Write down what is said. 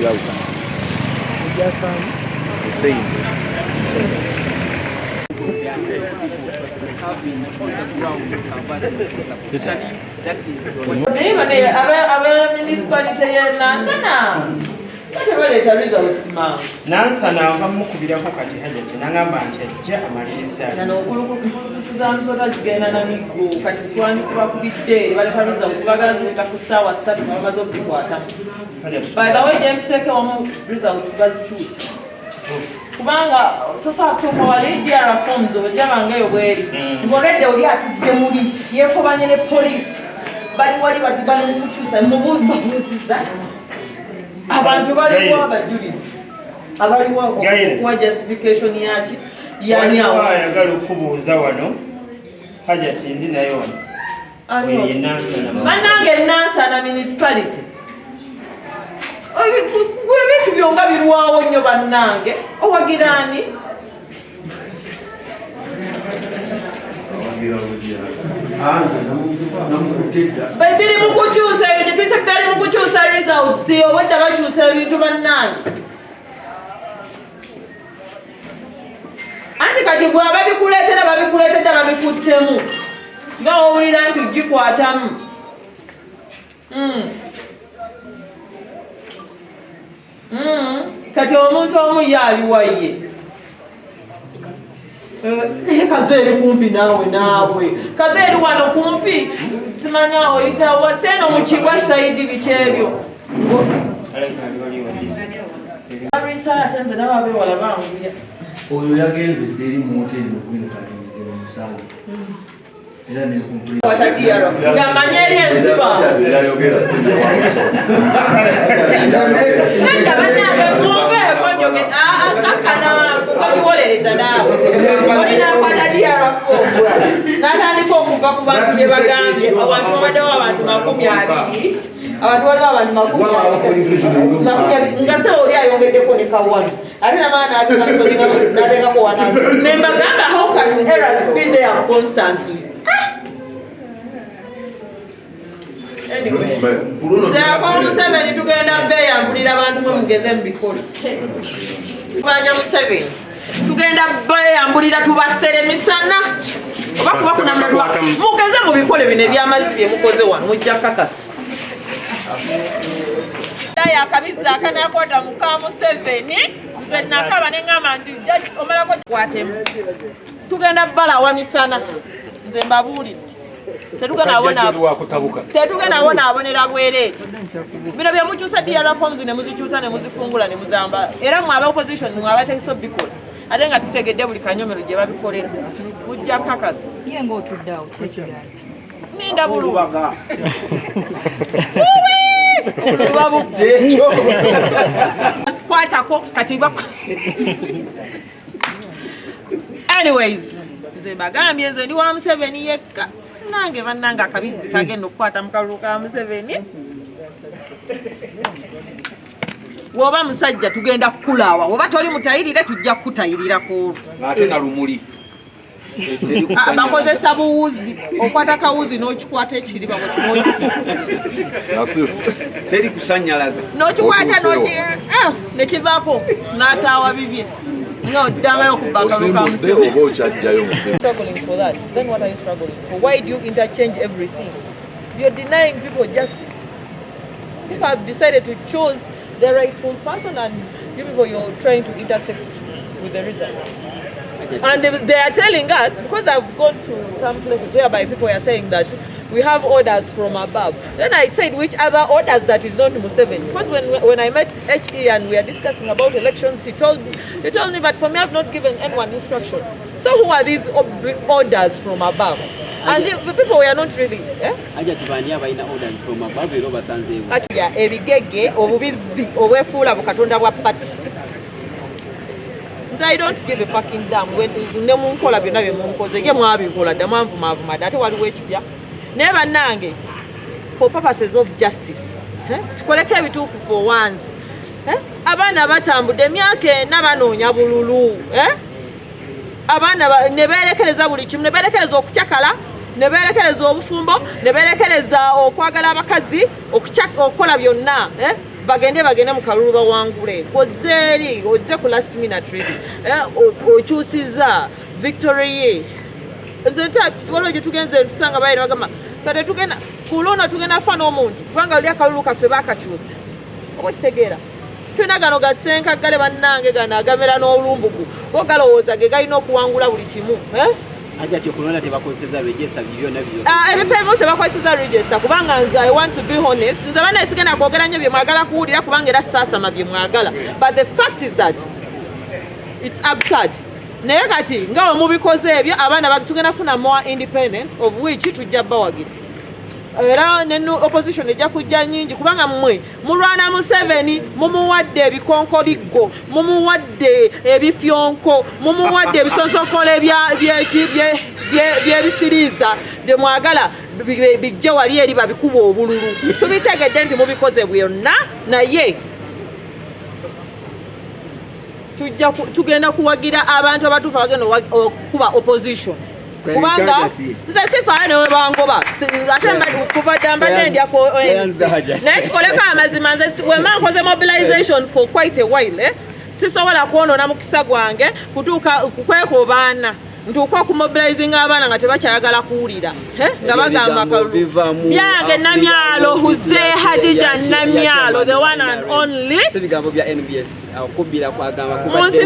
Yawuka. Hussein. Naye bane aba municipality ye Nansana tebaleeta results mangu. Nansana bamukubirako kati Hajati nangamba nti ajja amaliriza. Nano za musota zigenda na miggo, kati twandikubakubidde baleta results, bagala zireeta ku ssaawa 3 nga bamaze okuzikwata. By the way, gyempiseeko wamu results bazikyusa, kubanga tosobola kutuuka wali DR forms ojabanga eyo bweri ng'olwedde oli atudde muli yeekobanye ne poliisi, bali wali bali mu kukyusa mubuuzabuuziza abantu, baliwo abajulizi abaliwo okuwa justification yaki yani awo. Ayagala okubuuza wano Hajati, ndi naye wano. Bannange, Nansana municipality ebintu byonga birwawo nnyo. Bannange, owagiraani? Biri mu kukyusa, eyo gyetuyise bali mu kukyusa results, obwedda bakyusa ebintu. Bannange, anti kati bwaba bikuleetera, babikuleetedde, babikuttemu nga owulira nti ogikwatamu. Kati omuntu omu ye aliwa ye? Naye kaze eri kumpi naawe, naawe kaze eri wano kumpi, simanya oyitawa seeno mukigwa side biki ebyo. Ate nze nabo abewala banguya. Oyo yagenze dda eri mu woteri okubina kagenzi gye bamusanze era nekumpuli. Ngamanye eri enziba. Nedda bannange, munveeko njoge kakkana kukabiwolereza naawe. Oli nakwata DR n'atandika okuva ku bantu bye bagambye. Abantu babaddewo abantu 20, abantu waliwo abantu 20, nga se oli ayongeddeko ne kawano, ate namaana nateekako wana. Nembagamba, how can errors be there constantly? Anyway, nze Museveni tugenda beeyambulira. Abantu mwe mugeze mubikolo banja Museveni, tugenda beeyambulira, tubasere misana oba kuba kunamula. Mugeze mu bikole bino ebyamazzi bye mukoze wano, mujja kakasa akabizzi akanakwata muka Museveni. Nze nakaba neŋŋamba nti omalako kwatemu, tugenda balawa misana. Nze mbabuulidde, tetugenda bonaabonera bwereere. Bino bye mukyusa DR forms ne muzikyusa ne muzifungula ne muzamba, era mwe aba opposition, mwe abategesa obikola, ate nga tutegedde buli kanyomero gye babikolera, mujja kakasa. Ye ng'otudde awo, kyekirala. Ninda bulu kwatako kati. Anyways, nze mbagambye, nze ndi wa Museveni yekka. Nange bannange, akabizzi kagenda okukwata mu kalulu ka Museveni. Woba musajja, tugenda kukulaawa. Woba toli mutayirire, tujja kukutayirira ku olwo. Ate na lumuli. Ah, bakozesa buwuzi, okwata kawuzi n'okikwata ekiriba. Teri kusanyalaza. N'okikwata nekivaako n'ataawa bibye nga oddangayo okuba akalulu ka Museveni. Oba okyajjayo. Struggling for that, then what are you struggling for? Why do you interchange everything? You're denying people justice. People have decided to choose the rightful person and you people, you're trying to intersect with the result. And they are telling us, because I've gone to some places whereby people are saying that we have orders from above. Then I said, which other orders that is not Museveni? Because when I met HE and we are discussing about elections, he told me, but for me, I've not given anyone instruction. So who are these orders from above? And the people were not really. Eh? Aja tibani abalina orders from above era obasanzeewo? Kati ebigege, obubizzi obwefuula bukatonda bwa party. Nze I don't give a fucking damn. Ne munkola byonna bye munkoze, ye mwabikola dda, mwanvumaavuma dda, ate waliwo ekipya. Naye bannange, for purposes of justice, eh, tukoleko ebituufu for once, eh? Abaana batambudde emyaka 4 banoonya bululu, eh? Abaana ne beerekereza buli kimu, ne beerekereza okucakala, ne beerekereza obufumbo, ne beerekereza okwagala abakazi, okukola byonna, eh? Bagende bagende mu kalulu bawangule. Ozze eri ozze ku last minute really, okyusiza victory ye. Nze waliwo gye tugenze tusanga baire bagamba kate tugenda ku luno, tugenda fa n'omuntu kubanga luli akalulu kaffe baakakyusa. Oba okitegeera, tulina gano gasenkaggale bannange, gano agamera n'olumbugu, bo galowooza ge galina okuwangula buli kimu, eh? Hajati, okulonda tebakozeseza register, byonna byo. Ah, ebifo ebimu tebakozeseza register, kubanga nze I want to be honest, nze bana sigenda kwogera nnyo bye mwagala kuwulira, kubanga era saasama bye mwagala, but the fact is that it's absurd. Naye kati nga bwe mubikoze ebyo, abaana tugenda kufuna more independence, of which tujja bawagira, era ne opposition ejja kujja nyingi, kubanga mmwe mulwana Museveni, mumuwadde ebikonkoliggo, mumuwadde ebifyonko, mumuwadde ebisosokolo byebisiriiza bye mwagala bijje wali eri babikuba obululu. Tubitegedde nti mubikoze byonna, naye tugenda kuwagira abantu abatuufu abagenda okukuba opposition, kubanga nze sifaayo newe bangoba. Ate kuva dda mbadde ndya ku ONC, naye tukoleko amazima. Nze wemba nkoze mobilization for quite a while, eh? Sisobola kwonoona mukisa gwange kutuuka kukwekobaana ntuuka okumobilizinga abaana nga tebakyayagala kuwulira, eh? Nga bagamba Ebigambo biva mu byange Namyalo Huze Hadija Namyalo, the one and only. Si bigambo bya NBS, okubbira kwagamba Mu nsi.